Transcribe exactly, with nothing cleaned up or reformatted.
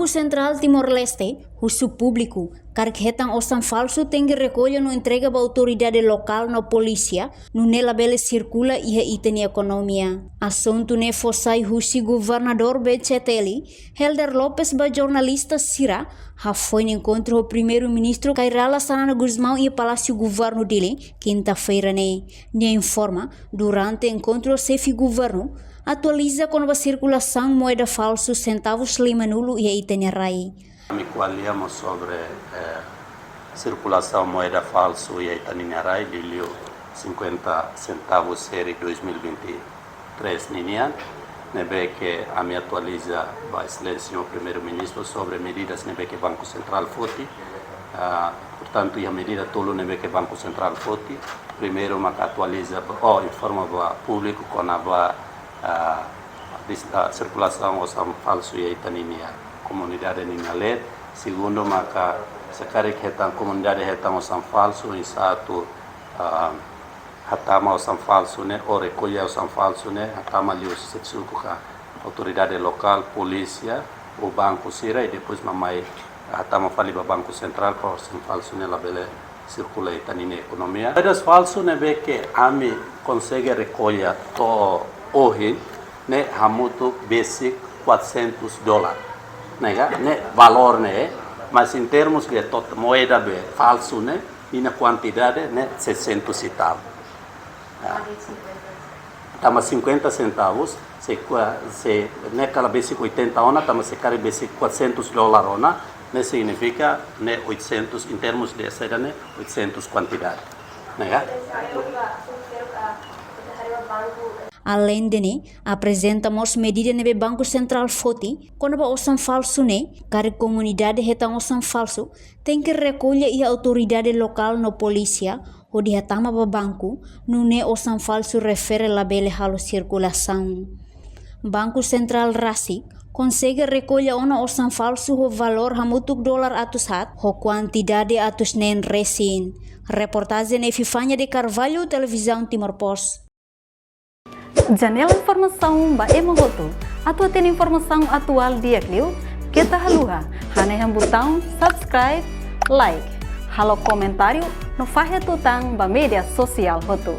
Banku Sentrál Timor-Leste husu públiku karik hetan osan falsu tenke rekolla no entrega ba autoridade lokál no polísia, nune'e labele sirkula iha ita-nia ekonomia. Asuntu ne'e fó sai husi Governadór B C T L, Helder Lopes, ba jornalista sira hafoin enkontru ho Primeiru-Ministru Kay Rala Xanana Gusmão iha Palásiu Governu Dili, kinta-feira ne'e. Nia informa, durante enkontru, xefe governu atualiza kona-ba sirkulasaun moeda falsu sentavus limanulu iha ita-nia rai. Ami ko'alia mós sobre, eh, sirkulasaun moeda falsu iha ita-nia rai, liuliu cinquenta centavos série dois mil e vinte e três ninian, ne'ebé ke ami atualiza ba Exelénsia Señór Primeiru-Ministru sobre medidas ne'ebé ke Banku Sentrál foti. Ah, portantu, iha medida tolu ne'ebé ke Banku Sentrál foti. Primeiru, maka atualiza ba, ou informa ba públiku kona-ba, ah, dis-, ah, sirkulasaun osan falsu iha ita-nia komunidade nia leet. Segundu, maka se karik hetan, komunidade hetan osan falsu, oinsá atu, ah, hatama osan falsu ne'e, ou rekolla osan falsu ne'e, hatama liu xefe suku ka autoridade lokál, polísia, ou banku sira, i depois mak mai hatama fali ba Banku Sentrál, para osan falsu ne'e labele sirkula iha ita-nia ekonomia. Moedas falsu ne'ebé ke ami konsege rekolla to'o ohin ne'e hamutuk besik quatrocentos dólar. Ne'e ka, ne'e valór ne'e, mas em termos de tot-, moeda be falsu ne'e, nia kuantidade ne'e seiscentos e tal. Ya. Tanba cinquenta centavos, se kua-, se ne'e kala besik oitenta ona, tanba se karik besik quatrocentos dólar ona, ne'e signifika ne'e oitocentos, em termos de saida ne'e, oitocentos kuantidade. Ne'e ka? Aleinde ne'e, aprezenta mós medida ne'ebé Banku Sentrál foti kona-ba osan falsu ne'e, karik komunidade hetan osan falsu, tenke rekolla iha autoridade lokál no polísia, hodi hatama ba banku, nune'e osan falsu refere labele halo sirkulasaun. Banku Sentrál rasik konsege rekolla ona osan falsu ho valór hamutuk dólar atus haat, ho kuantidade atus neen resin. Reportajen Epifania de Carvalho, Televizaun Timor Post. Janela informasaun ba ema hotu. Atu hatene informasaun atuál di'ak liu, keta haluha hanehan butaun subscribe, like, halo komentáriu no fahe tutan ba média sosiál hotu.